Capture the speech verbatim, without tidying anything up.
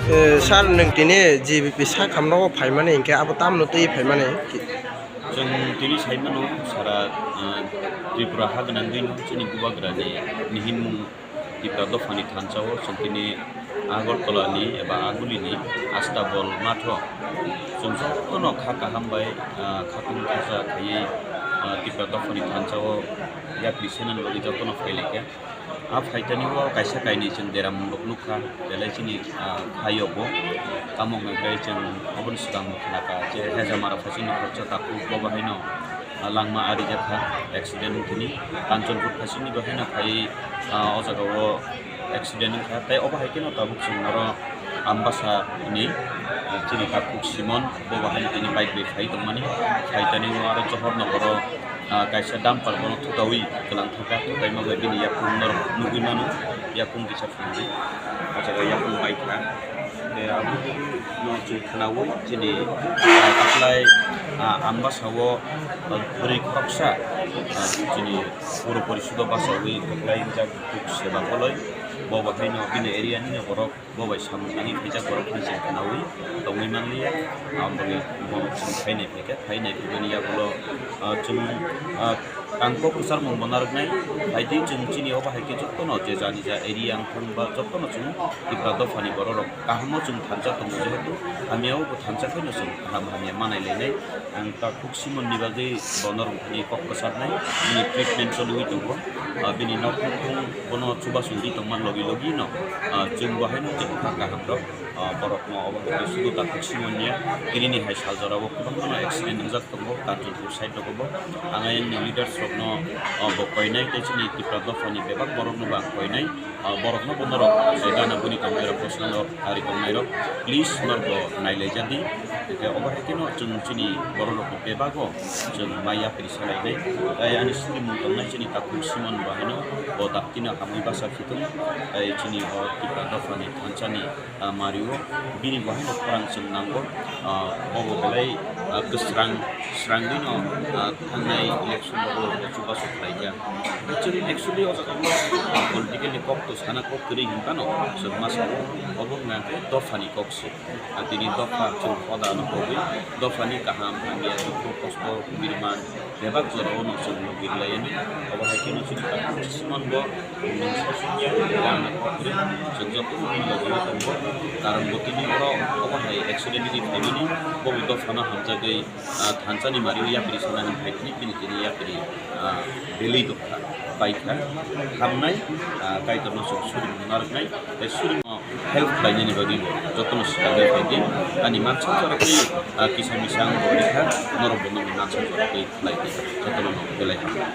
Eh, sir, nwng tini G B P sak hamno phaimani hinkhe abo tamno twi phaimani? Chwng tini sai mano, sara, ah, Tripura ha gwnangwi no chini bubagrani nihimung Tipra dophani thansa-o chwng tini Agartala ni eba Aguli ni Astabol matho chwng jotono kha kaham bai, ah, khatung khaja khaiwi, ah, Tipra dophani thansa-o yapri senani bagwi jotono phailaikha. A phaitani o kaisa kainwi chwng deramung rok nukha, belai chini, ah, khaio bo. Tamo hwnkhe chwng oboni swkang bo khnakha je Hejamara phaisingni khoroksa takhuk bo bahaino, ah, langma arijakha accident wngthini. Kanchanpur phaisingni bahaino phaiwi, ah, o jagao accident wngkha. Tei obo hai kheno tabuk chwng oro Ambasa ni, ah, chini takhuk Simon bo bahaino tini bike bai phai tongmani. Phaitani o aro Johor nogoro ah, kaisa dumper bono thutaui kwlang thangkha, thutaima bai bini yakung norok nugui mano, yakung kisa phunukjak, o jaga yakung bai kha. Tei abono chwng khnaui chini, ah, taklai, ah, Ambasa o, ah, bwrwi khoroksa, ah, chini puro porisodo bachaui kwplai wngjak duk seba koloi, bo bo haino bini area nini borok. Bo bai samung tangwi phaijak borok phai chwng khnaui tongwi manliya. Aboni borok chwng phainai phaikha, phainai phaimani yagulo, ah, chwng, ah, ang kok kwcharmung bo narwknai. Phaidi chwng chini obo hai khe jotono je jani ja area wngthang ba jotono chwng Tipra dophani borok rok kahamo chwng thansa tongo, jehetu hamya o bo thansa khaino chwng kaham hamya manai lainai. Ang ta Simon ni bagwi bono rwngthani kok kwcharnai, bini treatment choliwi tongo. Ah, bini nok nukhung bono chubachu ri tongma logi logi no, ah, chwng bo haino tei bwkha kaham rok, ah, borok no obo hai sudu takhuk Simon ya, tini ni hai sal jora o kwbangma no accident wngjak tongo, Kanchanpur side rogo bo. Ang ayang ni leaders rok no, ah, bo koinai tei chini Tipra dopha ni bebak borok no bo ang koinai. Ah, borokno bo norok je gana guni tongnairok, bwskango ari tongnairok, please norok bo nailaijakdi. Hwnkhe obo hai kheno chwng chini borok rokni bebago chwng mai yapri salainai. Tai ani surimung tongnai chini takhuk Simon bo haino bo daktino hamwi basa khitung. Tai chini o Tipra dophani thansani, ah, mario bini bo haino khorang chwng nango. Ah, bobo belai, ah, kwsrang, srangwino, ah, thangnai election rogo chubachu khlaijak. Actually, actually, o jaga o, ah, political ni kok to sana kok kwrwi hinphano, chwng ma sao, obo wngkha khe dophani kok se. Ah, tini dopha chwng hoda no kogwi, dophani kaham, hamya, dukhu, kosto, birman, bebak jora o no chwng logi rwlai yani. Obo hai khe no chini Simon bo, nwng sasukya, wngna kok kwrwi, chwng joto no logi o tongo. Karon bo tini oro obo hai accident ni phaimani, bo bo dophano hamjagwi, ah, thansani mario yapri sanani phaitini, bini tini yapri, ah, belwi tongkha, paikha, hamnai, ah, Kaitorno chwng suri narwknai, tei suri help khlainani bagwi jotono swkangwi phaidi. Ani mansa chorokni, ah, kisa misa ang bo rikha, norok bo nokni mansa chorokni khlaidi, jotono no belai hamnai.